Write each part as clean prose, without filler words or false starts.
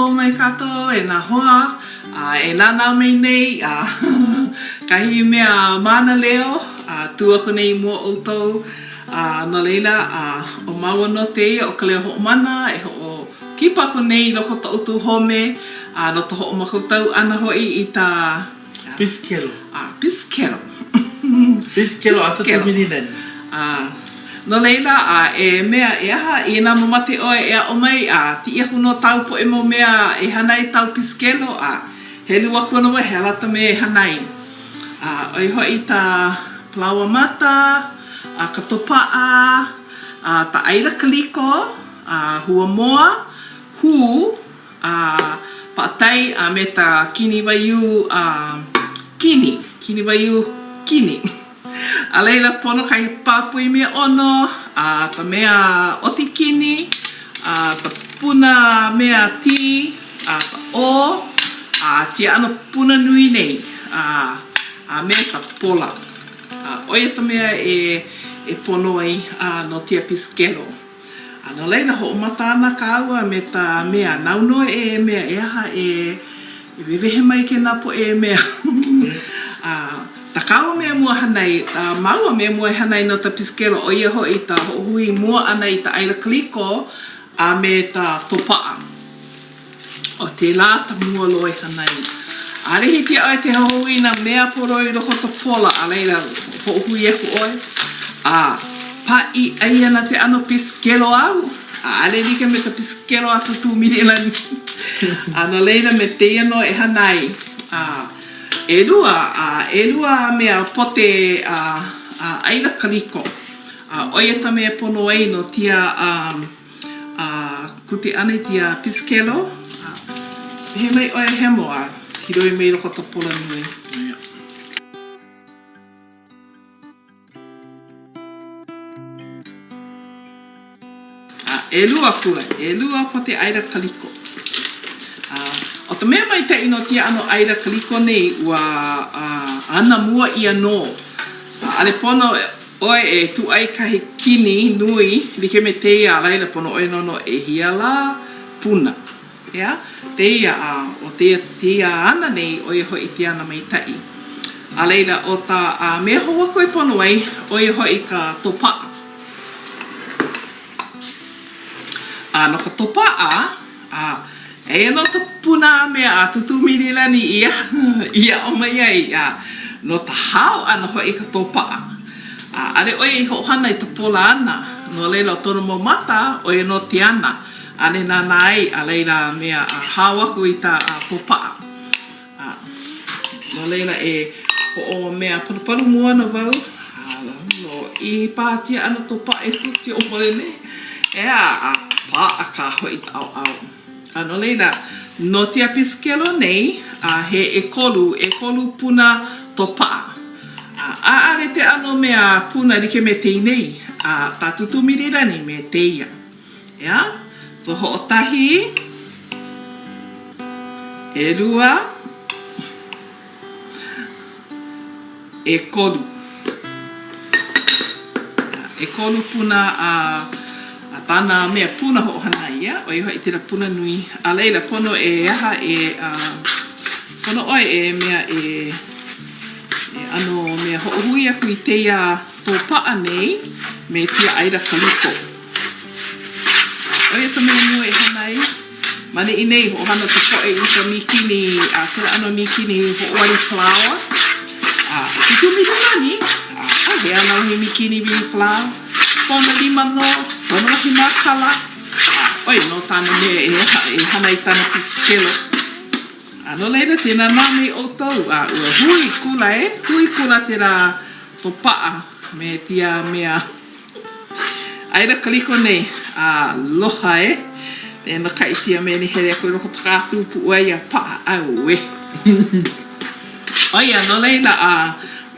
hou mai kākou e nā hoa a e nānā mai nei a kahi mea mānaleo a tū aku nei i mua o ʻoukou. A no laila, a ʻo māua nō tēia ʻo Ka Leo Hoʻomana e hoʻokipa aku nei i loko o ko ʻoukou home a no ka hoʻomākaukau ʻana hoʻi i tā Pisikelo. A, pisikelo. Pisikelo a Tūtū Mililani. A, no laila, a e mea, e aha, inā mamake ʻoe e aʻo mai, a piʻi aku nō tāu poʻe mau mea e hana ai tāu pisikelo, a helu aku ana ʻoe he aha lā ka mea e hana ai. A, ʻo ia hoʻi ka palaoa mata, a ka tōpaʻa, a ka ʻaila kaliko, a huamoa, hū, a paʻakai a me ka kini waiū a kini, kini waiū kini. A laila pono kahi pāpui mea ʻono, a ka mea ʻoki kini, a ka puna mea tī, a ka ʻō, a kēia ʻano puna nui nei, a a me ka pola. A ʻo ia ka mea e e pono ai a no kēia pisikelo. A no laila, hoʻomaka ana kāua me ka mea nāu nō e mea e aha e wewehe mai kēnā poʻe mea. A tā kāua mea mua hana ai, tā māua mea mua e hana ai no ka pisikelo, ʻo ia hoʻi ka hoʻohui mua ʻana i ka ʻaila kaliko a me ka tōpaʻa. ʻO tēlā ka mua loa e hana ai. ʻAʻole hiki iā ʻoe ke hoʻohui i nā mea pono i loko o ka pola, a laila, hoʻohui aku ʻoe, a paʻi ʻai ana ke ʻano pisikelo āu. ʻAʻole like me ka pisikelo a Tūtū Mililani. A no laila, me tēia nō e hana ai. A ʻelua, a ʻelua mea pote a ʻaila kaliko. A ʻo ia ka mea e pono ai no tia a. A kute ʻana i tia pisikelo, a wehe mai ʻoe hemo a kiloi mai i loko o ka pola nui. A ʻelua kula, ʻelua pote ʻaila kaliko. A ʻo ka mea maikaʻi no tia ʻano ʻaila kaliko nei, ua ana mua ʻia nō. ʻAʻole pono ʻoe e kūʻai kahi kini nui like me tēia a laila pono ʻoe noʻonoʻo ʻehia lā puna. ʻEā? Tēia a ʻo tēia tēia ana nei ʻo ia hoʻi ke ana maikaʻi. A laila ʻo ka a mea hou aku e pono ai ʻo ia hoʻi ka tōpaʻa. A no ka tōpaʻa, a eia nō ka puna a mea a Tūtū Mililani i i aʻo mai ai, a no ka hao ʻana hoʻi i ka tōpaʻa. A ʻaʻole ʻoe i hoʻohana i ka pola ana, no laila ʻo kona mau maka, ʻo ia nō ke ana, ʻaʻole nānā ai, a laila mea a hao aku i ka tōpaʻa. A no laila e hoʻomea palupalu mua ana wau, a lōʻihi paha kēia ʻano tōpaʻa e kuke o mole nei, ʻeā, a paʻa kā hoʻi ka ʻaoʻao. A no laila, no kēia pisikelo nei, a he ʻekolu, ʻekolu puna tōpaʻa. A ʻaʻale ke ʻano mea puna like me kēia nei, a ka Tūtū Mililani me tēia. ʻEā? So hoʻokahi, ʻelua, ʻekolu. ʻEkolu puna a a kāna mea puna hoʻohana ia, ʻo ia hoʻi kēlā puna nui. A laila, pono e aha e a pono ʻoe e mea e e ʻano mea hoʻohui aku i kēia tōpaʻa nei me kēia ʻaila kaliko. ʻO ia ka mea mua e hana ai. Ma neʻi nei, hoʻohana ka poʻe i ka mīkini, a kēlā ʻano mīkini hoʻowali palaoa. A Tūtū Mililani, a ʻauhea nā wahi mīkini wili palaoa? Kona lima nō, kona wahi mākala, a ʻo ia nō kāna mea e hana i kāna pisikelo. A no laila, ke nānā nei ʻoukou, a ua hui kula e, hui kula kēlā tōpaʻa me kēia mea. ʻAila kaliko nei, aloha e. E maikaʻi kēia mea ni hele aku i loko o ka pūpuʻu ai a paʻa, auē. ʻO ia, no laila, a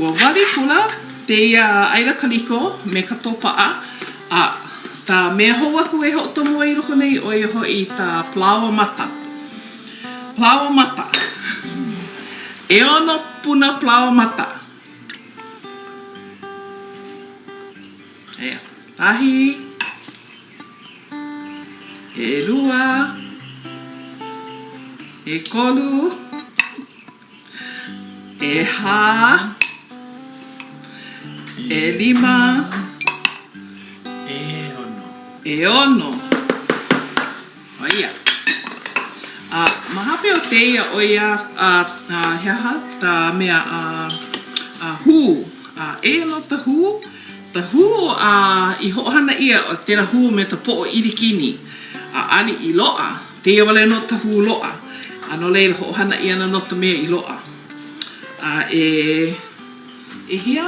ua wali kula kēia ʻaila kaliko me ka tōpaʻa, a ka mea hou aku e hoʻotomo ai i loko nei, ʻo ia hoʻi ka palaoa mata. Palaoa mata. ʻEono puna palaoa mata. Eia, kahi, ʻelua. ʻEkolu, ʻehā, ʻelima, ʻeono. ʻEono. ʻO ia. A ma hope o tēia, ʻo ia a, a, he aha ka mea a, a hū. A eia nō ta hū, ta hū a i hoʻohana ʻia ʻo tēlā hū me ta poʻo ʻIlikini a ʻaʻole i loaʻa. Tēia wale nō ta hū loaʻa. A no laila, hoʻohana ʻia ana nō ta mea i loaʻa. A e, ʻehia?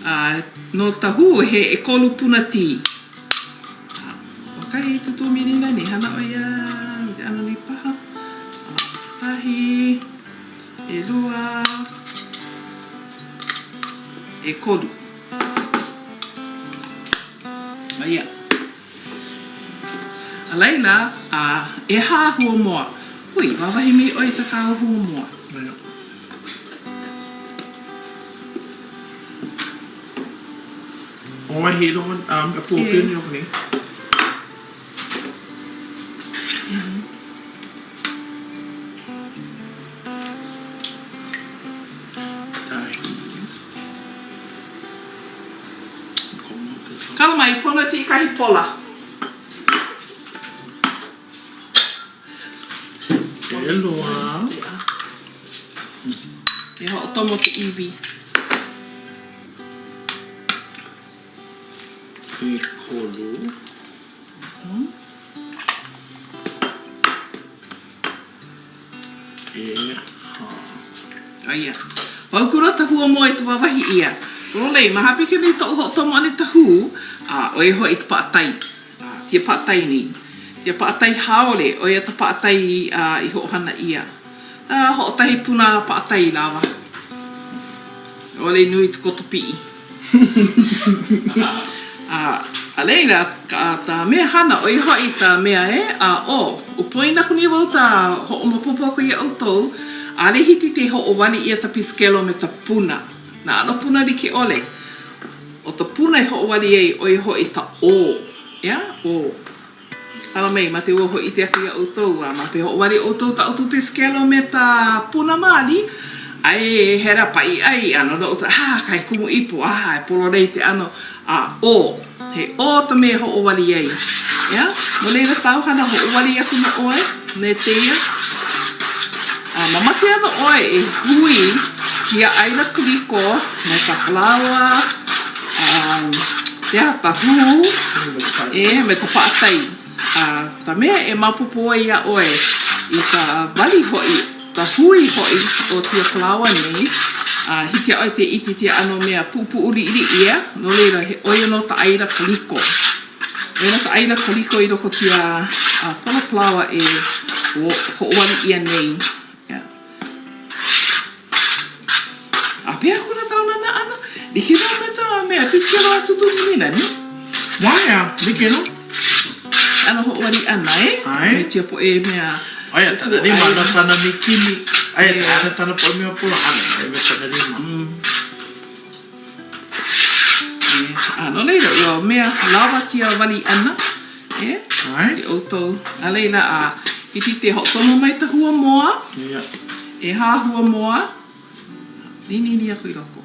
A no ta hū, he ʻekolu puna tī. A ʻo kahi Tūtū Mililani, hana ʻo ia i ke ʻano nei paha. A ʻekahi, ʻelua, ʻekolu. ʻO ia. A laila, a ʻehā hua moa. Hui, wāwahi mai ʻoe i ka kāua hua moa. ʻO wahi i loko um, a pua pio ni loko nei. Kala mai, pono e piʻi kahi pola. ʻElua. E hoʻotomo ke iwi. ʻEkolu. ʻEhā. Aia. Pau kula ta hua moa i ta wāwahi ʻia. Pololei, ma hape ke nei toʻu hoʻotomo ʻana i ta hū, a ʻo ia hoʻi ta paʻatai. A, tia paʻatai nei. Tia paʻatai haole, ʻo ia ta paʻatai i hoʻohana ʻia. A, hoʻokahi puna paʻatai i lawa. ʻAʻole i nui ta koto piʻi. A, a laila, ka, ta mea hana, ʻo ia hoʻi ta mea e, a ʻo, ua poina aku nei wau ta hoʻomaopopo aku iā ʻoukou, ʻaʻole hiki ke hoʻowali ʻia ta pisikelo me ta puna, nā ʻano puna like ʻole. ʻO ta puna e hoʻowali ai, ʻo ia hoʻi ta ʻō, ʻeā, ʻō. Hala mai, ma te ua hōʻike aku iā ʻoukou, a ma te hoʻowali ʻoukou ta ʻoukou pisikelo me ta puna maoli, ai he lā paʻi ʻai, a no ʻoukou, ah, kahi kumu ipo, ah, e pololei te ʻano, a ʻō, he ʻō ta mea e hoʻowali ai. ʻEā? No laila tāu hana hoʻowali aku nō ʻoe me tēia. A mamake ana ʻoe e hui ia ʻaila kaliko me ka palaoa, a he aha ka hū, e, me ka paʻatai. A ka mea e maopopo ai iā ʻoe i ka wali hoʻi, ka hui hoʻi o tia palaoa nei, a hiki iā ʻoe ke ʻike i tia ʻano mea puʻupuʻu liʻiliʻi, ʻea, no laila, he ʻo ia nō ka ʻaila kaliko. ʻO ia nō ka ʻaila kaliko i loko o tia pola palaoa e hoʻowali ʻia nei. A pehea kona tāu nānā ʻana? Like nō me ka mea pisikelo a Tūtū Mililani. Waea, like nō. ʻAno hoʻowali ʻana, e? ʻAe. Me tia poʻe mea. Aia tana lima no tana mikini. Aia tana tana poʻe mea pola hana mai me tana lima. A no laila, ua mea lawa tia wali ʻana, e? ʻAe. I ʻoukou. A laila, a hiki ke hoʻotomo mai ta hua moa. Ia. ʻEhā hua moa. Ninini aku i loko.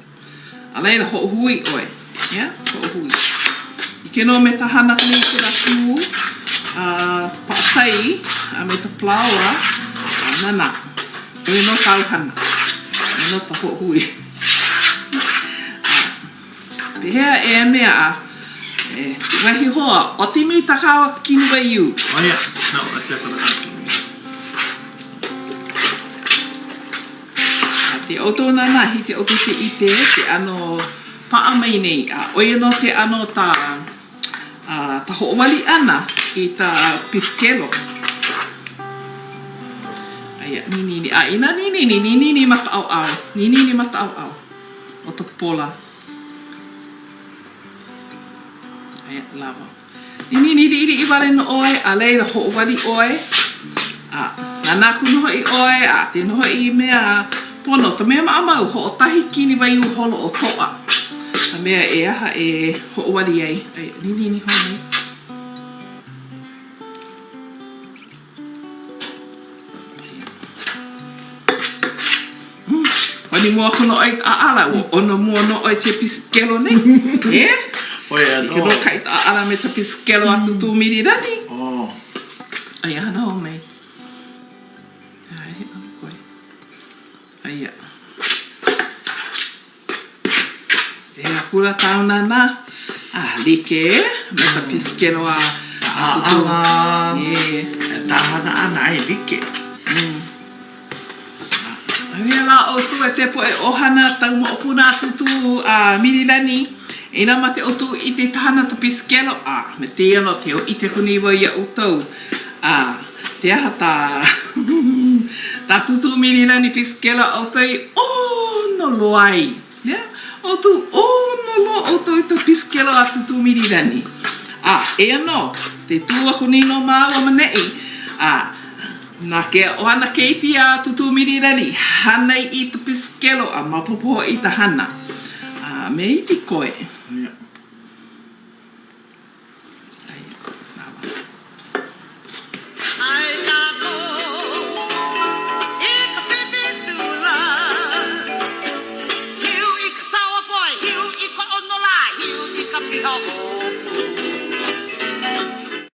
A laila, hoʻohui ʻoe. Ia, hoʻohui. Like nō me ka hana nei i kēlā hū, a paʻatai, a me ka palaoa, a nānā. ʻO ia nō kāu hana. ʻO ia nō ka hoʻohui. A pehea e mea a e wahi hoa, ʻoti mai tā kāua kini waiū. ʻO ia, no, ʻoti aku nā kini waiū. A te ʻoutou nānā, hiki ʻoukou ke ʻike ke ʻano paʻa mai nei, a ʻo ia nō ke ʻano tā, a, ta hoʻowali ʻana i ta pisikelo. Aia, ninini, a inā ninini, ninini ma ka ʻaoʻao, ninini ma ka ʻaoʻao o ta pola. Aia, lawa. Ninini liʻiliʻi wale nō ʻoe, a laila hoʻowali ʻoe, a nānā aku nō hoʻi ʻoe, a te nō hoʻi i mea pono, ka mea maʻamau, hoʻokahi kini waiū holoʻokoʻa, ka mea e aha e hoʻowali ai, aia, ninini hou mai. Mani mua aku nō ʻoe i ka ʻaʻala, ua ʻono mua nō ʻoe i pisikelo nei. E? ʻO ia nō. Like nō ka ʻaʻala me ka pisikelo a Tūtū Mililani. Oh. Aia hana hou mai. Ai, he ʻano koe. Aia. E akula tāu nānā, a like me ka pisikelo a Tūtū. ʻAʻala. Yeah. E tā hana ʻana ai like. Mm. ʻAuhea lā ʻoutou e te poʻe ʻohana tau moʻopuna a Tūtū a Mililani, inā mate ʻoutou i te hana ta pisikelo, a me tēia nō te hōʻike aku nei wau iā ʻoutou, a te aha tā tā Tūtū Mililani pisikelo a ʻoutou i ʻono loa ai. Yeah, ʻoutou ʻono loa ʻoutou i ta pisikelo a Tūtū Mililani. A, eia nō, te tū aku nei nō māua ma neʻi, a Na ke ʻohana keiki a Tūtū Mililani, hanai i ka pisikelo a maopopo hoʻi i ka hana. A me iki koe.